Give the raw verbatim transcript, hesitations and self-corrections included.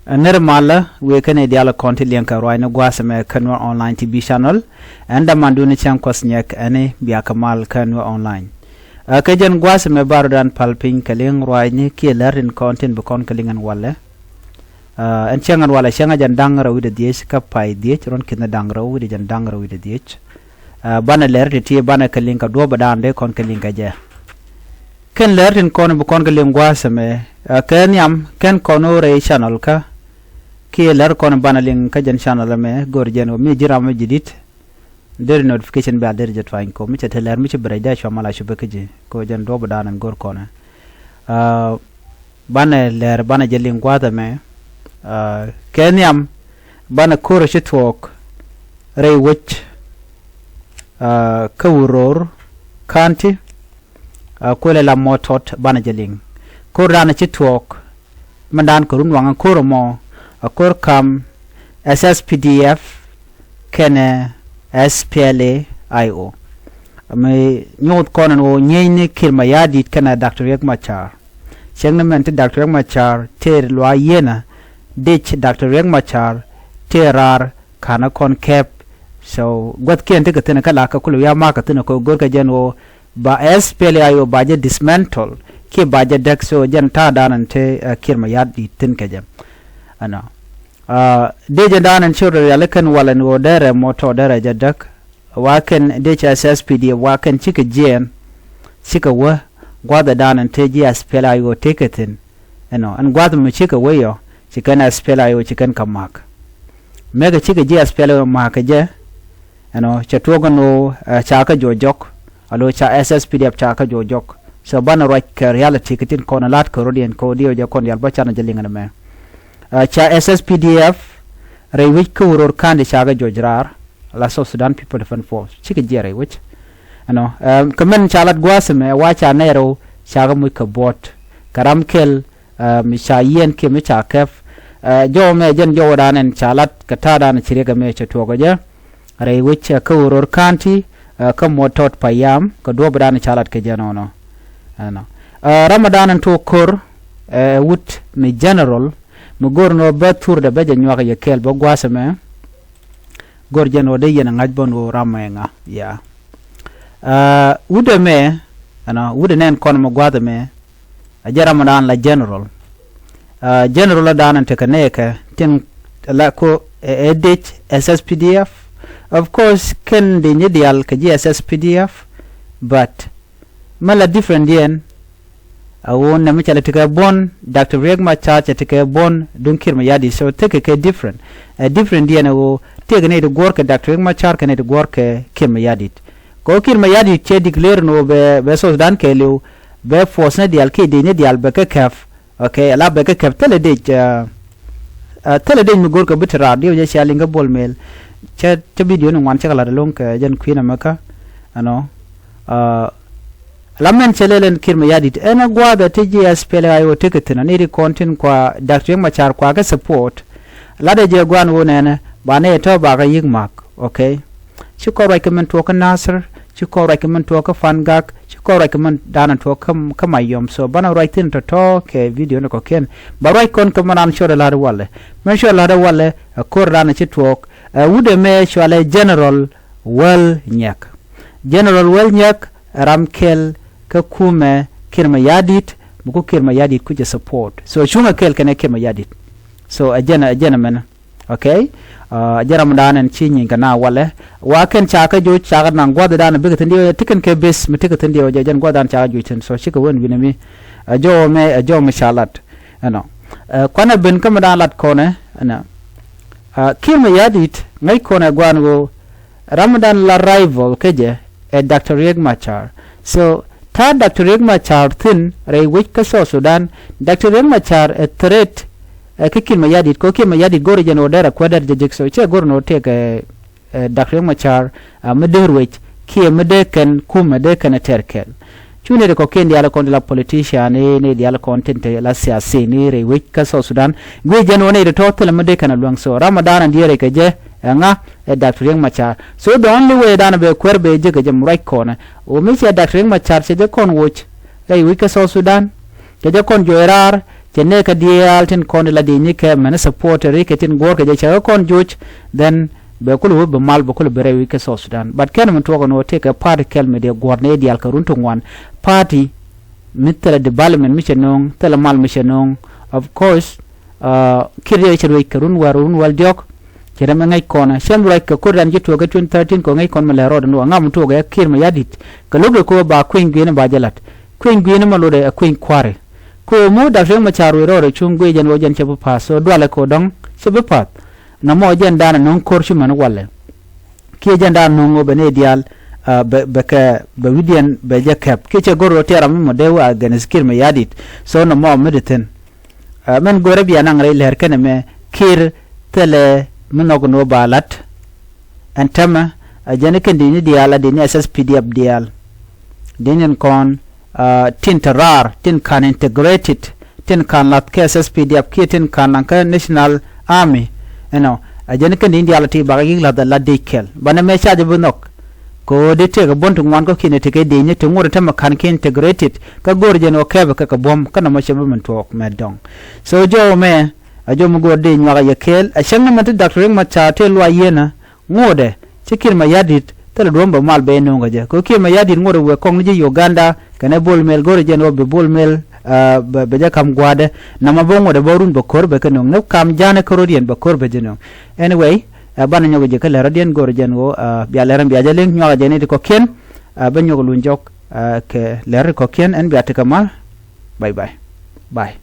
Ɛ nir malä wëë kɛn i̱ diaal kɔn ti liɛŋ kɛ ruaacni gua̱a̱th ɛmɛ kä Nuer Online T V channel. Ɛn dämandun i̱ cäŋ Kuɔth Nyɛk ɛn i̱ biakä mal kä Nuer Online. Ɛ kɛ jɛn gua̱a̱th ɛmɛ ba rɔ̱dan päl piny kɛ liŋ ruaacni kiɛ lär tin kɔn tin bi kɔn kɛ liŋ ɛn walɛ. Ɛ ɛn cäŋ ɛn walɛ cäŋ ɛ jɛn da̱ŋ rɛw wi̱cdɛ dhiec kä pay dhiec ruɔ̱n ki̱n da̱ŋ rɛw wi̱cdɛ jɛn da̱ŋ rɛw wi̱cdɛ dhiec. Ɛ banɛ lɛr ti̱ti̱ banɛ kɛ liŋ kɛ duɔ̱ɔ̱p ɛ da̱a̱n dee kɔn kɛ liŋ kɛ jɛ. Kɛn lɛr tin kɔn bi kɔn kɛ liŋ gua̱a̱th ɛmɛ, ɛ kɛ nhiam kɛn kɔn ɣöö rɛy channel kä kiɛ lɛr kɔn banɛ liŋ kä jɛn channel ɛmɛ go̱r jɛn ɣöö mi ji̱ ram mi ji̱ di̱t. Deri notification bell deri jɛ tuany ko mi cɛ te lɛr mi ci bi rɛc dee cua mal a cupɛ kä ji̱ ko jɛn duɔ̱ɔ̱p ɛ da̱a̱n ɛn go̱r kɔnɛ. Ɛ banɛ lɛr banɛ jɛ liŋ gua̱a̱th ɛmɛ. Ɛ kɛ nhiam banɛ ko̱r ɛ ci thuɔɔk rɛy wec ɛ kä Wuror County. Ɛ kuël ɛ la mɔ tɔt banɛ jɛ liŋ. Ko̱r da̱a̱n ɛ ci thuɔɔk min da̱a̱n kɛ run waŋ ɛ ko̱r ɛmɔ ɛ ko̱r ka̱m S S P D F kɛnɛ S P L A I O. Mi nyuuth kɔn ɛn ɣöö nyiecni Kiir Mayardit kɛnɛ Doctor Riek Machar. Cieŋni mɛn ti Doctor Riek Machar tëë luaak yieenä dec Doctor Riek Machar tëë raar ka̱n ɛ kɔn kɛp. So gua̱thkiɛn ti kɛ thi̱n kä lakä kulɛ wi̱i̱ a ma̱a̱k kɛ thi̱n ɛ kɛ go̱rkɛ jɛn ɣöö ba S P L A I O ba jɛ dismantle kiɛ ba jɛ däk. So jɛn ta̱a̱ da̱a̱n ɛn te ɛ Kiir Mayardit thi̱n kɛ jɛ. Ɛnɔ dee jɛ da̱a̱n ɛn ci rɔ riali kɛn walɛ ni ɣöö dee rɛ mɔ tɔ dee rɛ jɛ däk. Wa kɛn dee cɛ S S P D F wa kɛn cikɛ jiɛɛn cikɛ wä gua̱th ɛ da̱a̱n ɛn te ji̱ S P L A I O tekɛ thi̱n. Ɛnɔ ɛn gua̱th mi cikɛ wä yɔ ci kɛn S P L A I O ci kɛn kɛ ma̱a̱k. Mëë kɛ cikɛ ji̱ S P L A I O ma̱a̱k kɛ jɛ. Ɛnɔ cɛ tuɔɔk ɛn ɣöö ɛ ca kä juɔc jɔk. Alo ca S S P D F ca kä juɔc jɔk. So banɛ ruac kɛ reality kɛ tin kɔn ɛ la̱t kɛ rot yɛn kɛ ɣöö diɛw jɛ kɔn diaal bä canɛ jɛ liŋ ɛn ɛmɛ. Ɛ ca S S P D F rɛy wec kä Wuror County ca kä juɔc raar. La South Sudan People Defense Force cikɛ jiɛɛn rɛy wec. Ɛnɔ ɛ kɛ mɛn ca lat gua̱a̱th ɛmɛ wa ca nɛɛr ɣöö ca kä muc kɛ buɔ̱t kɛ ram kɛl. Ɛ mi ca yiɛn kiɛ mi ca kɛp. Ɛ jɔw mɛ jɛn jɔw dan ɛn ca lat kɛ ta̱a̱ dan ci riɛk ɛmɛ cɛ tuɔɔk ɛ jɛ. Rɛy wec ɛ kä Wuror County ɛ kä Mɔtɔt Payam kɛ duɔ̱ɔ̱p dan ca lat kɛ jɛ nɔnɔ. Ɛnɔ ɛ ram ɛ dan ɛn tuɔɔk ko̱r ɛ wut mi general mi go̱r nɔ bä thurdɛ bä jɛ nyuak yɛ kɛɛl bä gua̱a̱th ɛmɛ. Go̱r jɛn ɣöö dee yɛn ɛ ŋa̱c bä nöö ram ɛ ŋa ya. Ɛ wut ɛmɛ ɛnɔ wut ɛ nɛn kɔn ɛmɛ gua̱a̱th ɛmɛ. Ɛ jɛ ram ɛ daan la general. Ɛ general ɛ daan ɛn tekɛ nɛɛkɛ tin la ko ɛ dec S S P D F. Of course kɛn dec ni diaal kɛ ji̱ S S P D F. But mɛ la different diɛn. A ɣöö nɛmɛ cɛ lɛ tekɛ buɔ̱n Doctor Riek Machar cɛ tekɛ buɔ̱n duŋ Kiir Mayardit. So tekɛ kɛ different. Ɛ different diɛn a ɣöö tekɛ nɛy ti guɔ̱ɔ̱r kɛ Doctor Riek Machar kɛ nɛy ti guɔ̱ɔ̱r kɛ Kiir Mayardit. Kɛ ɣöö Kiir Mayardit cɛ declare ni ɣöö bɛ bɛ South Sudan kɛɛliw bɛ force ni diaal kiɛ dec ni diaal bɛ kɛ kɛp. Okay, ala bɛ kɛ kɛp thilɛ dec. Ɛ thilɛ dec mi go̱o̱r kɛ bi te raar diɛw jɛ cia liŋ kä Bol Mel. Cɛ cɛ video ni ŋuan cɛ kɛ lat ɛlɔ̱ŋ kɛ jɛn kui̱n ɛmɛ kä ɛnɔ. Ɛ la mɛn cɛ lɛl ɛn Kiir Mayardit ɛn ɛ gua̱a̱th ɛ ti ji̱ S P L A I O tekɛ thi̱n ɛ ni ri kɔn tin kua Doctor Riek Machar kua kɛ support. Lat ɛ jɛ gua̱a̱n wun ɛnɛ ba nɛ yɛ tɔ̱ ba kɛ yi̱k ma̱k. Okay. Ci kɔn ruac kɛ min tuɔɔk kä Nasir, ci kɔn ruac kɛ min tuɔɔk kä Fangak, ci kɔn ruac kɛ min da̱a̱n tuɔɔk kä, kä Mayom. So banɛ ruac thi̱n tɔ̱tɔ̱ kɛ video ni kɔ̱kiɛn. Ba ruac kɔn kɛ min raan cuɔt ɛ la̱t walɛ. Min cuɔt ɛ la̱t walɛ ɛ ko̱r raan ɛ ci tuɔɔk. Ɛ wut ɛmɛ cualɛ General Wäl Nyɛk. General Wäl Nyɛk ɛ ram kɛl kä kumɛ Kiir Mayardit, mi ku Kiir Mayardit ku jɛ support. So cuŋɛ kɛl kɛnɛ Kiir Mayardit. So ɛ jɛn ɛ jɛn ɛmɛnɛ. Okay. Ɛ jɛn ram dan ɛn ci nyieny kɛ na walɛ. Wa kɛn ca kä joc ca kä naŋ gua̱th dan bikɛ thi̱n diɛw ti kɛn kɛ bes mi ti kɛ thi̱n diɛw jɛ jɛn gua̱th dan ca kä joc thi̱n. So cikɛ wen wi̱nɛ mi ɛ jɔw mɛ ɛ jɔw mi ca lat. Ɛnɔ ɛ kuanɛ ben kä mi dan lat kɔnɛ ɛnɔ. Ɛ Kiir Mayardit ŋäc kɔnɛ gua̱n ɣöö ram mi dan la rival kä jɛ ɛ Doctor Riek Machar. So ta̱a̱ Doctor Riek Machar thi̱n rɛy wec kä South Sudan. Doctor Riek Machar ɛ threat ɛ kä Kiir Mayardit kɛ ɣöö Kiir Mayardit go̱rɛ jɛn ɣöö derɛ kuɛ derɛ jɛ jek. So cɛ go̱r ni ɣöö tëëkɛ ɛ Doctor Riek Machar ɛ mi dee ruec kiɛ mi dee kɛn kumɛ dee kɛn ɛ tɛr kɛl. Cu nɛy ti kɔ̱kiɛn diaal kɔn ti la politician ni nɛy diaal kɔn tin te la siasi ni rɛy wec kä South Sudan. Guic jɛn ɣöö nɛy ti tɔ̱ thilɛ mi dee kɛn ɛ luäŋ. So ram mi da̱a̱n ɛn diɛɛr rɛy kɛ jɛ ɛ ŋa ɛ Doctor Riek Machar. So the only way da̱a̱n bɛ kuɛr bɛ jek kɛ jɛ mi ruac kɔnɛ ɣöö mi cɛ Doctor Riek Machar cɛ jɛ kɔn woc rɛy wec kä South Sudan. Cɛ jɛ kɔn juɔc raar Cɛ nɛɛkɛ diaal tin kɔn di la dieny kɛ mɛn supporteri kɛ tin guɔ̱ɔ̱rkɛ jɛ cɛ kɛ kɔn joc, then bɛ kulɛ wä bi mal bɛ kulɛ bi rɛy wi̱c kɛ South Sudan. But kɛn mi tuɔɔk ɛn ɣöö tëëkɛ party kɛl mi dee guɔ̱ɔ̱r nɛy diaal kɛ run ti ŋuan. Party mi thilɛ development mi cɛ nööŋ, thilɛ mal mi cɛ nööŋ. Of course, uh, Kiir jɛ cɛ ruec kɛ run wäär, run wäl diɔ̱k. Cɛ rɛm ɛ ŋäc kɔn ɛ cɛn ruac kɛ ko̱r dan ji̱ tuɔɔk kɛ twenty thirteen kɛ ŋäc kɔn mi lɛ rɔɔd ɛn ɣöö ŋa mi tuɔɔk ɛ Kiir mi ya̱di̱t kɛ lo̱k ɛ kɛ ɣöö ba kueny gui̱n ba jɛ la̱t. Kueny gui̱n ma lotdɛ ɛ kueny kua̱ri. Kɛ ɣöö mu Doctor Riek Machar wëë rɔɔdɛ cuŋ guic jɛn ɣöö jɛn cɛ bi pa̱a̱th. So dualɛ kɛ ɣöö dɔ̱ŋ cɛ bi pa̱a̱th. Nɔmɔ jɛn daanɛ no̱o̱ŋ ko̱r ci mɛn walɛ. Kiɛ jɛn daanɛ no̱o̱ŋ ɣöö bɛ nɛy diaal, ah, bɛ, bɛ kɛ, bɛ wi̱cdiɛn bɛ jɛ kɛp. Kiɛ cɛ go̱r ɣöö tiɛɛr ram mi mɔ dee wä against Kiir mi ya̱di̱t. So nɔmɔ mi di thi̱n. Ah, mɛn go̱rɛ bia naŋ rɛy lɛr kɛnɛ mɛ Kiir thilɛ mi nhɔk ni wä ba la̱t. Ɛn täämɛ, ah, jɛn i̱ kɛn di̱i̱ni diaal, a di̱i̱ni S S P D F diaal. Di̱i̱ni kɔn, ah, tin te raar, tin ka̱n integrated, tin ka̱n la̱th kɛ S S P D F kiɛ tin ka̱n la̱ŋ kɛ National Army. Ɛnɔ, a jɛn i̱ kɛn di̱i̱ni diaal a ti bakɛ yi̱k la̱th a la̱t dec kɛl. Banɛ mɛ ca jɛ bi nhɔk. Kɛ ɣöö dee tëëkɛ buɔ̱n ti ŋuan kɔ̱kiɛn ɛ tekɛ di̱i̱ni ti ŋot ɛ täämɛ ka̱n kɛ integrated. Kä go̱o̱r jɛn ɣöö kɛpɛ kɛ kɛ buɔ̱m, kä nɔmɔ cɛ bi min tuɔɔk mɛ dɔ̱ŋ. So jɔw mɛ, a jɔw mi go̱o̱r dee nyuak a yɛ kɛɛl. A cäŋ ni mɛ ti Doctor Riek Machar tëë luaac yieenä, ŋotdɛ, ci Kiir Mayardit, thilɛ duɔ̱m bɛ mal bɛ nööŋ kɛ jɛ. Kɛ Kiir Mayardit ŋotdɛ wëë kɔŋ ni ji̱ Uganda, kɛnɛ Bol Mel, go̱o̱rɛ jɛn ɣöö bi Bol Mel, ah, bɛ, bɛ jɛ ka̱m gua̱a̱dɛ. Nɔmɔ bä ŋotdɛ bä run bɛ ko̱r bɛ kɛ nööŋ. Ni ka̱m ja̱a̱nɛ kä rɔ̱diɛn bɛ ko̱r bɛ jɛ nööŋ. Anyway, ah, banɛ nyɔk ji̱ kä lɛr rɔ̱diɛn go̱o̱rɛ jɛn ɣöö, ah, bia lɛr ɛn bia jɛ liŋ nyuak jɛ ni ti kɔ̱kiɛn, ah, bä nyɔk luny jɔk, ah, kɛ lɛr ti kɔ̱kiɛn ɛn bia tekɛ mal. Bye bye. Bye.